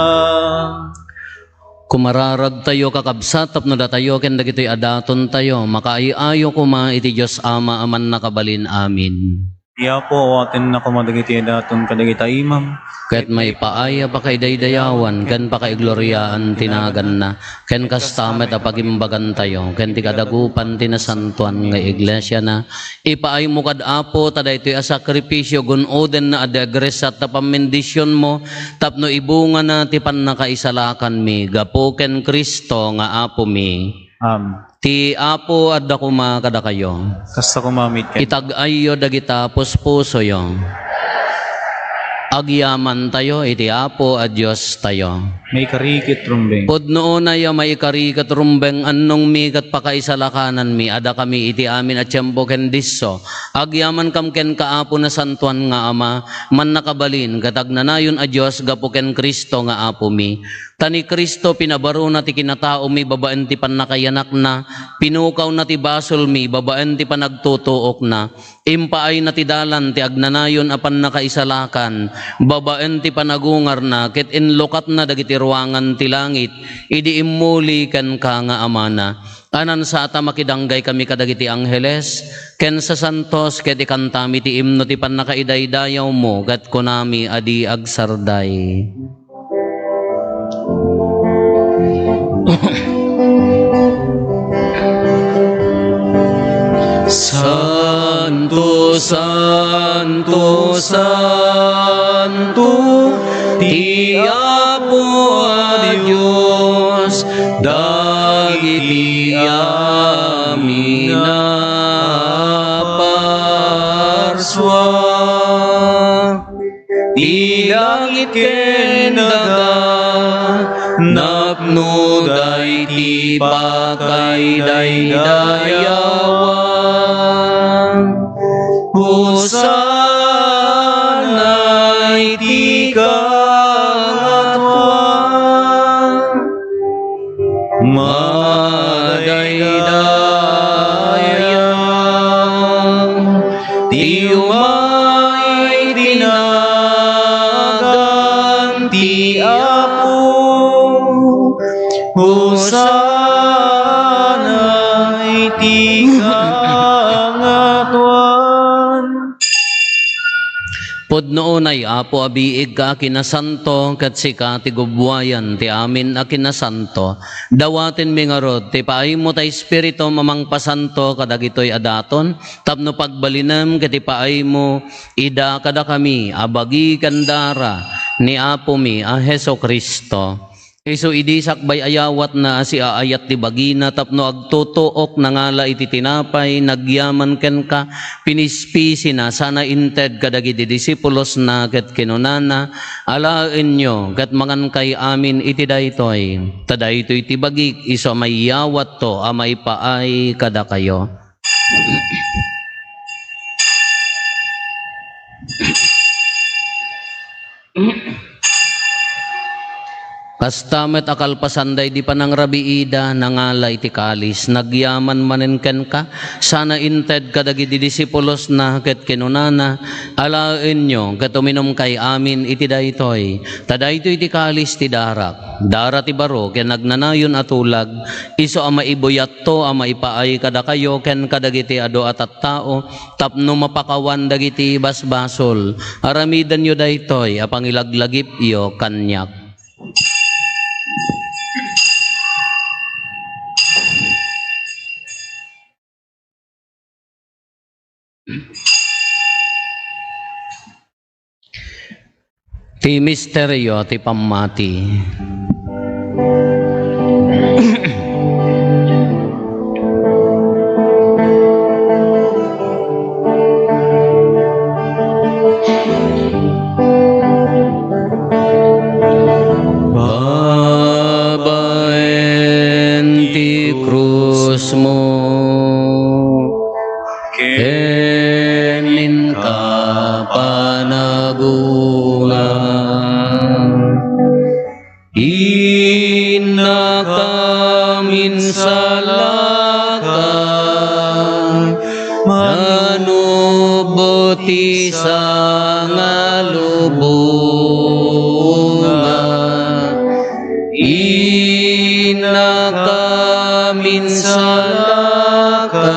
Kumararagtayo, kakabsat, tapno datayo ken dagitoy a datontayo, makaay-ayo koma iti Dios Ama a Mannakabalin. Amin. Ti Apo, awatenna koma dagiti adaton kadagita imam. Ket maipaay a pakaidaydayawan ken pakaigloriaan ti naganna. Ken kasta met a pagimbagantayo ken ti kadagupan ti nasantoan nga iglesiana. Ipaaymo kad Apo, ta daytoy a sakrifisio gun-odenna a di agresat ta pammendisionmo tapno ibungana ti pannakaisalakanmi gapu ken Cristo nga Apomi. Am. Ti Apo adda koma kadakayo. Kasta koma met ken. Itag-ayyo dagita puspusoyo. Agyamantayo iti Apo a Diostayo. Maikari ket rumbeng. Pudno unay a maikari ket rumbeng, annongmi ket pakaisalakananmi a dakami iti amin a tiempo ken disso. Agyamankam kenka, Apo, nasantoan nga Ama, mannakabalin ket agnanayon a Dios gapu ken Cristo nga Apomi. Ta ni Cristo pinabarona ti kinataomi babaen ti pannakayanakna, pinukawna ti basolmi babaen ti panagtutuokna, impaayna ti dalan ti agnanayon a pannakaisalakan babaen ti panagungarna, ket inlukatna dagiti ruangan ti langit idi immuli kenka nga Amana. Anansa ta makidanggay kami kadagiti angheles ken sasantos ket ikantami ti imno ti pannakaidaydayawmo ket kunami a di agsarday. Santo, santo, santo, ti Apo a Dios, dagiti amin a parsua. Ti langit ken daga, napnoda iti pakaidaydayawan. Hosanna iti kangatoan. Madaydayang ti umay ti nagan ti Apo. Hosanna iti kangatoan. Pudno unay, Apo, a biigka a kinasanto, ket sika ti gubbuayan ti amin a kinasanto. Dawatenmi ngarud ti paaymo ta Espiritum a mangpasanto kadagitoy a daton, tapno pagbalinem ket ipaaymo ida kadakami a bagi ken dara ni Apomi a Jesu-Cristo. Isu idi sakbay a yawatna a siaayat ti bagina tapno agtutuok, nangala iti tinapay, nagyaman kenka, pinispisina sana inted kadagiti disipulosna ket kinunana, "Alaenyo ket mangankay amin iti daytoy, ta daytoy ti bagik isu a maiyawatto a maipaay kadakayo." Kasta met a kalpasan daydi panangrabiida, nangala iti kalis, nagyaman manen kenka, sana inted kadagiti disipulosna ket kinunana, "Alaenyo ket uminumkay amin iti daytoy, ta daytoy ti kalis ti darak, dara ti baro ken agnanayon a tulag, isu a maibuyatto a maipaay kadakayo ken kadagiti adu a tattao tapno mapakawan dagiti basbasol. Aramidenyo daytoy a pangilaglagipyo kaniak." Ti misterio ti pammati. Babaen ti krusmo ken inka panagungar. Innakam insalaka, manubot ti sangalubongan. Innakam insalaka,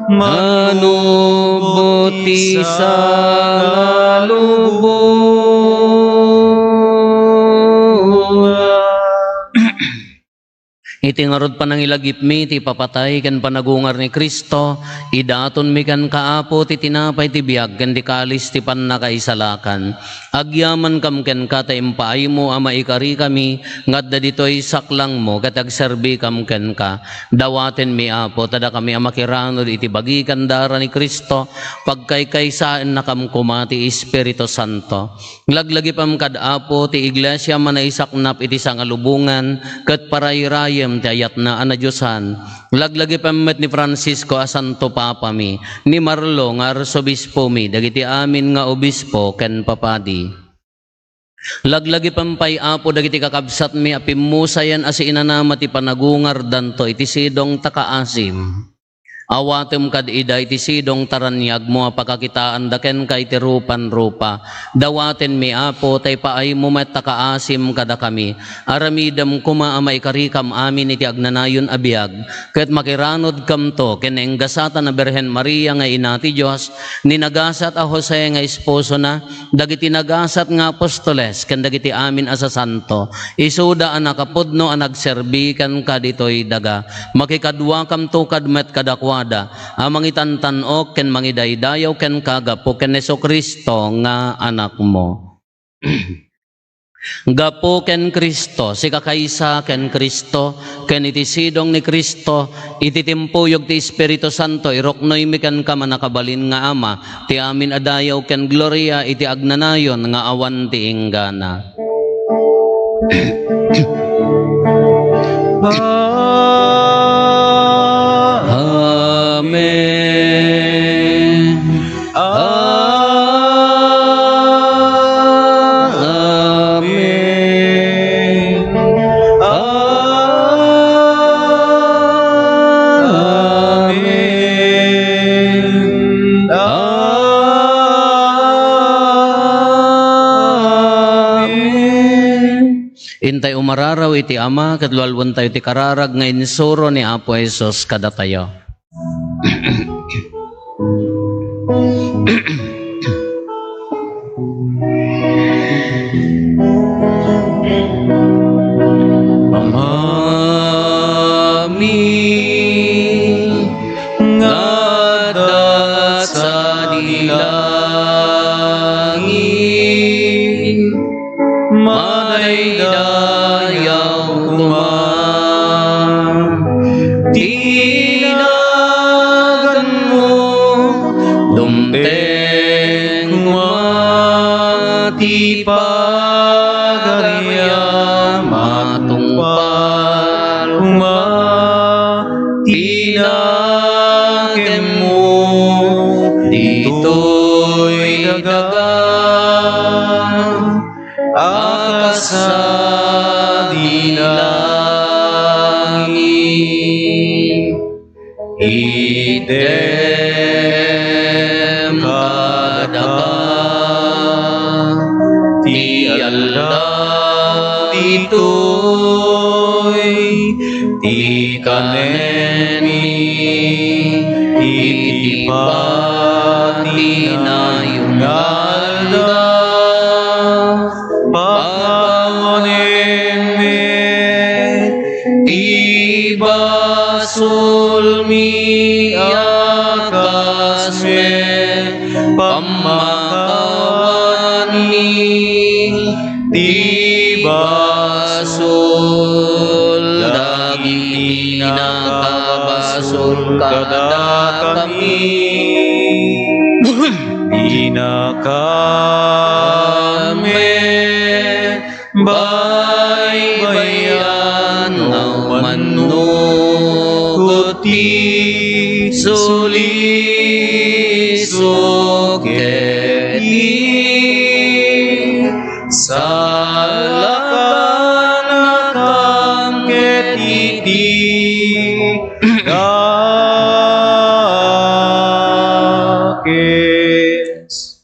manubot Sangalubongan. Iti ngarud panangilagipmi ti ipapatay ken panagungar ni Cristo, idatonmi kenka, Apo, ti tinapay ti biag ken ti kalis ti pannakaisalakan. Agyamankam kenka ta impaaymo a maikarikami nga adda ditoy saklangmo ket agserbikam kenka. Dawatenmi, Apo, ta dakami a makiranud iti bagi ken dara ni Cristo, pagkaykaysaennakam koma ti Espiritu Santo. Laglagipem kad Apo ti iglesia a manaisaknap iti sangalubongan ket parayrayem ti ayatna a nadiosan. Laglagipem met ni Francisco a Santo Papami, ni Marlo nga Arsobispomi, dagiti amin nga obispo ken papadi. Laglagipem pay, Apo, dagiti kakabsatmi a pimmusayen a siinanama ti panagungardanto iti sidong ta kaasim. Awatem kad ida iti sidong ta raniagmo a pakakitaanda kenka iti rupan-rupa. Dawatenmi, Apo, ta ipaaymo met ta kaasim kadakami. Aramidem koma a maikarikam amin iti agnanayon a biag, ket makiranudkamto ken nainggasatan a Birhen Maria nga Ina ti Dios, ni nagasat a Jose nga esposona, dagiti nagasat nga apostoles, ken dagiti amin a sasanto. Isuda a nakapudno a nagserbi kenka ditoy daga. Makikaduakamto kad met kadakuada a mangitantan-ok ken mangidaydayaw kenka gapu ken Jesu-Cristo nga Anakmo. Gapu ken Cristo, sikakaysa ken Cristo, ken iti sidong ni Cristo, iti timpuyog ti Espiritu Santo, iruknoymi kenka, mannakabalin nga Ama, ti amin a dayaw ken gloria iti agnanayon nga awan ti inggana. Amen. Amen. Amen. Amen. Intay umararaw iti Ama, ket lualwentayo ti kararag nga insuro ni Apo Jesus kadatayo. Amami nga adda sadi langit, madaydayaw koma ti naganmo, dumteng koma ti pagariam, matungpal koma ti nakemmo ditoy daga a kas sadi langit. Itdem kadaka ti aldaw ditoy, ti kanenmi iti patinayon nga aldaw. Pakawanen met ti basolmi a kas met pammakawanmi ti basol dagiti nakabasol kadakami. Dinakami baybay-an nga umannukot ti sulisok ket ti salakanakam ket iti dakes.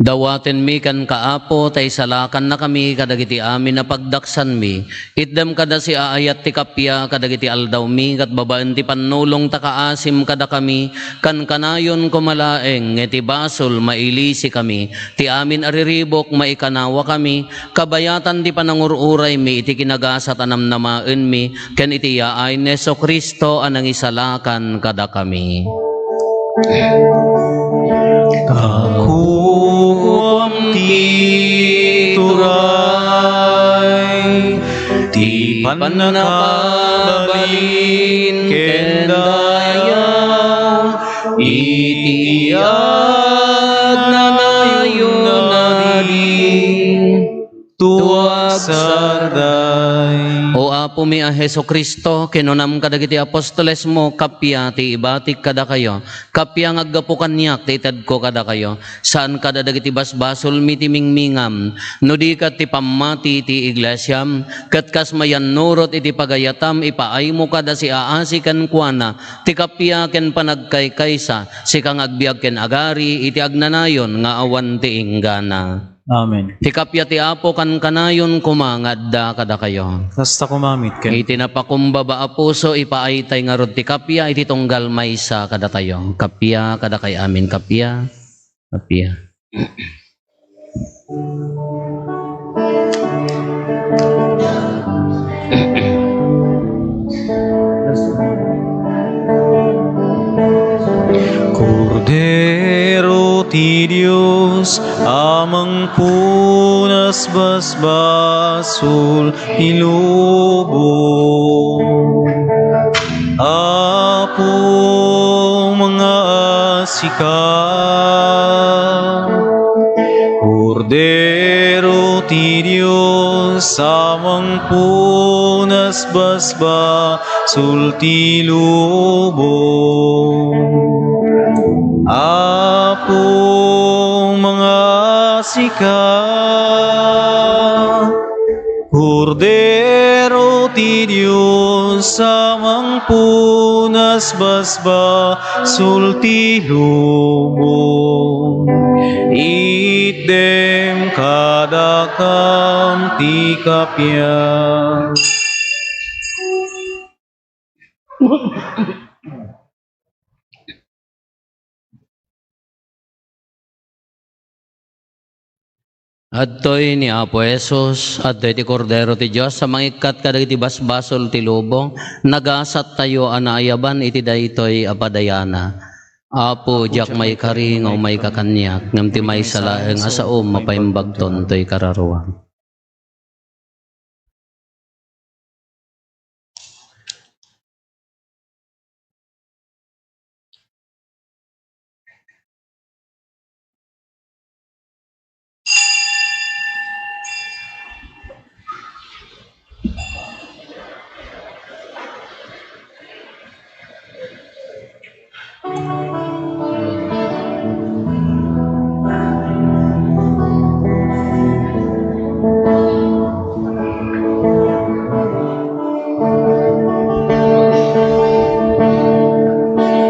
Dawatenmi kenka, Apo, ta isalakannakami kadagiti amin a pagdaksanmi. Itdem kada siaayat ti kappia kadagiti aldawmi, ket babaen ti pannulongta a kaasim kadakami, kankanayon koma laeng nga iti basol mailisikami. Ti amin a riribuk, maikanawakami, kabayatan ti panangur-uraymi iti kinagasat a namnamaenmi, ken iti yaay ni Jesu-Cristo a nangisalakan kadakami. Kakuam ti turay, ti pannakabalin ken daya, iti agnanayon a di tuagsarday. O Apomi a Jesu-Cristo, kinunam kadagiti apostolesmo, kappia ti ibatik kadakayo, kappia nga aggapu kaniak ti itedko kadakayo. Saan kada dagiti basbasolmi ti mingmingam, no di ket ti pammati ti iglesiam, ket kas mayannurot iti pagayatam, ipaaymo kada siaasi kenkuana ti kappia ken panagkaykaysa, sika nga agbiag ken agari iti agnanayon nga awan ti inggana. Amen. Ti kappia ti Apo kankanayon koma nga adda kadakayo. Kasta koma met ken. Iti napakumbaba a puso, ipaaytay ngarud ti kappia iti tunggal maysa kadatayo. Kappia kadakay amin, kappia. Kappia. Kordero ti Dios, a mangpunas basbasol ti lubong. Apo, mangaasi ka. Kordero ti Dios, a mangpunas basbasol ti lubong. Apo, mangaasi ka. Kordero ti Dios, a mangpunas basbasol ti lubong, itdem kadakam ti kappia. Adtoy ni Apo Jesus, adtoy ti Kordero ti Dios a mangikkat kadagiti basbasol ti lubong. Nagasattayo a naayaban iti daytoy a padayana. Apo, diak maikari nga umayka kaniak, ngem ti maysa laeng a saom mapaimbagton toy kararuam.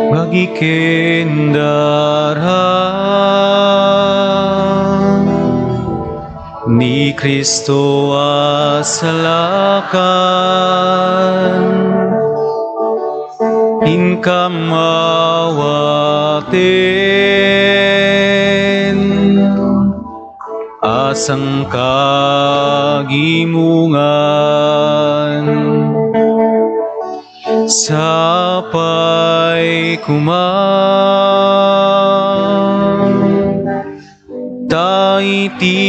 Magikendaran ni Cristo a salakan, inka mawaten a sangkagimongan. Sapay koma ta iti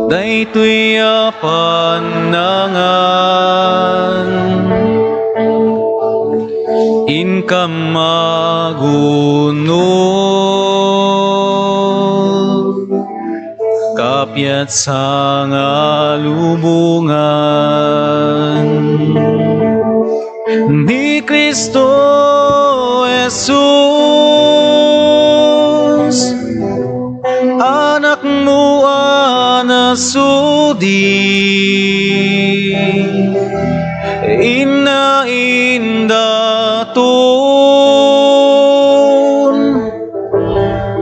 daytoy a pannangan, inka magunod, kapiat sangalubongan ni Cristo Jesus, Anakmo a nasudi, inna indaton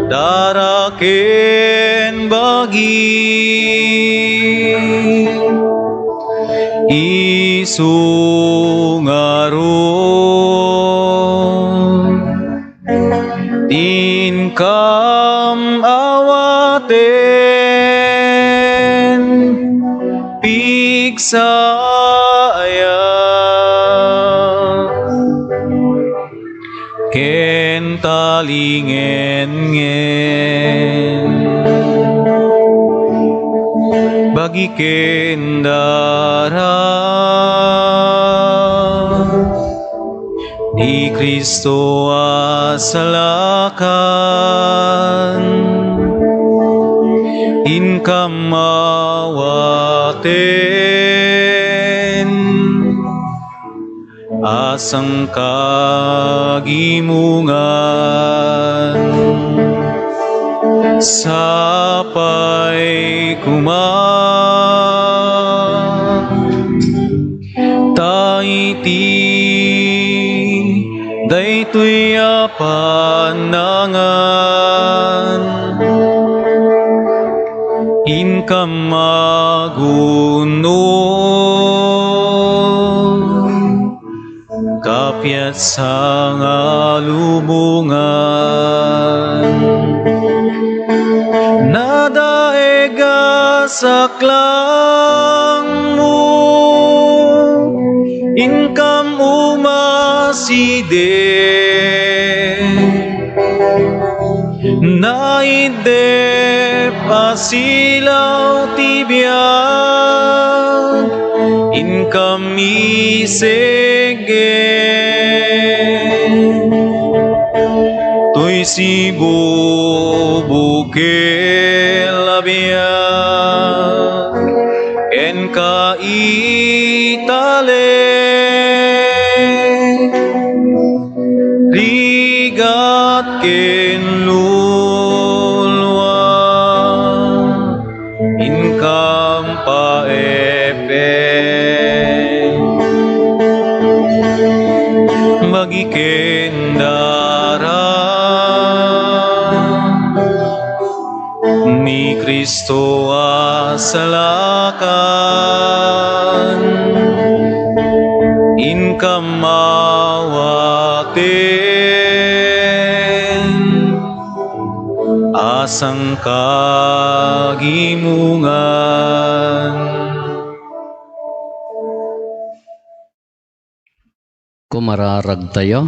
dara ken bagi. Isu ngarud ti inkam awaten pigsayas ken talingenngen. Bagi ken dara ni Cristo a salakan, inkam awaten a sangkagimongan. Sapay koma ta iti daytoy a panangan, inkam magunno, kapiat sangalubongan. Nadaeg a saklangmo, inkam umasiden. Naiddep a silaw ti biag, inkam iseggen. Toy sibubukel a biag, ken kaitalen. Rigat ken lulua, inkam paepen. Bagi ken dara ni Cristo a salakan, inkam awaten a sangkagimongan. Kumararagtayo.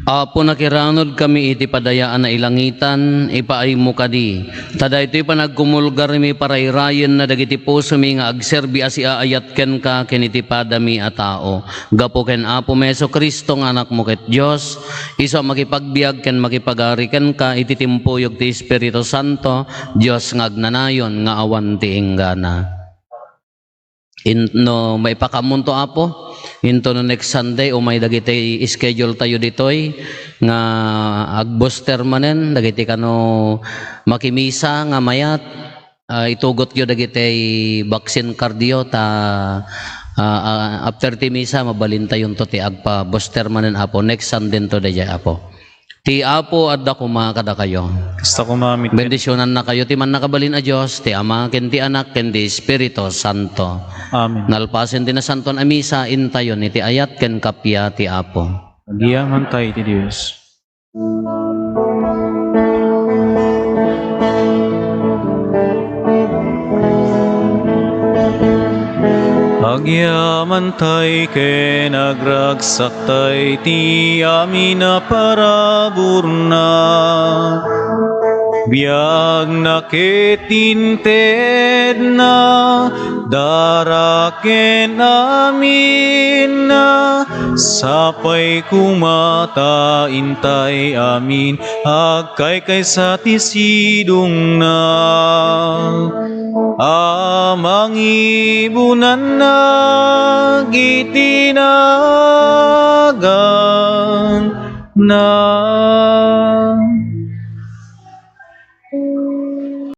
Apo, nakiranudkami iti padayaan a ilangitan, ipaaymo kadi, ta daytoy panagkumulgarmi parayrayenna dagiti pusomi nga agserbi a siaayat kenka ken iti padami a tao. Gapu ken Apomi Jesu-Cristo nga Anakmo ket Dios, isu a makipagbiag ken makipagari kenka iti timpuyog ti Espiritu Santo, Dios nga agnanayon nga awan ti inggana. In-, no maipakaammonto, Apo, into no next Sunday, umay dagiti schedule tayo ditoy nga agbooster manen, dagiti kano makimisa nga mayat, ah, itugotyo dagiti vaccine cardyo ta, ah, ah, after ti misa, mabalintayonto ti agpa-booster manen, Apo. Next Sunday to daydiay, Apo. Ti Apo adda koma kadakayo. Kasta koma met. Bendisionannakayo ti Mannakabalin a Dios, ti Ama, ken ti Anak, ken ti Espiritu Santo. Amen. Nalpasen ti Nasantoan a Misa, intayon iti ayat ken kappia ti Apo. Agyamankami iti Dios. Agyamantay ken agragsakta iti amin a paraburna. Biagna ket intedna, dara ken aminna, sapay koma ta intay amin agkaykaysa ti sidongna a mangibunanna iti naganna.